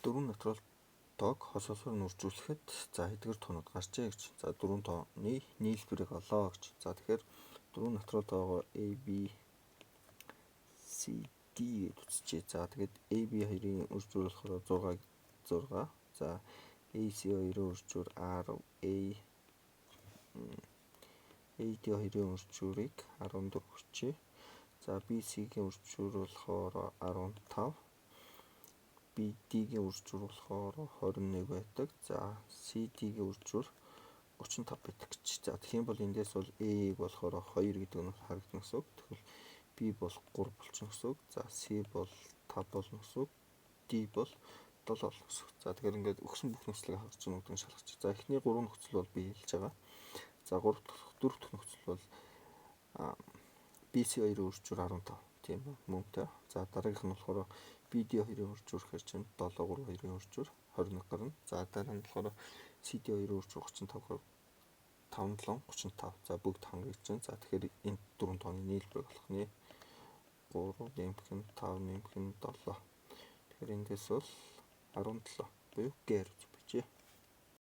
Дөрвөн натурал тоог хосолсоор нь үржүүлэхэд за эдгээр тоонууд гарчээ гэж. За дөрвөн тооны нийлбэрийг олоо гэж. За тэгэхээр дөрвөн натурал тоогоо A, B, C, D гэж үзчихье. За тэгээд A, B хоёрын үржүүр болохоор 6 6. За AC хоёрын үржүүр 10, A AD хоёрын үржүүрийг 14 өгчээ. За BC-гийн үржүүр болохоор 15. BD-гийн үржүүр болохоор 21 байдаг. За CD-гийн үржүүр 35 байдаг гэж. За тэгэх юм бол эндээс бол A-г болохоор 2 гэдэг нь харагдана гэсэн үг. Тэгвэл B бол 3 болчихно гэсэн үг. За C бол 5 болно гэсэн үг. D бол 7 болно гэсэн үг. За тэгэхээр ингээд өгсөн бүх нөхцөлийг харж байгаа нүдэн шалгаж. За эхний 3 нөхцөл бол биелж байгаа. За 3 дахь, 4 дахь нөхцөл бол BC 2-ын үржүүр 15, тийм мөнтэй. За дараагийнх нь болохоор BD 2-ын үржүүр гэхэр чинь 7 3 2-ын үржүүр 21 гарна. За дараа нь болохоор CD 2-ын үржүүр 35 гэхээр 5 7 35. За бүгд хангаж чинь. За тэгэхээр энэ дөрвөн тооны нийлбэрийг олох нэ. 3 нэмэх нь 5 нэмэх нь 7. Тэгэхээр эндээс бол 17 буюу Г хариу зөв.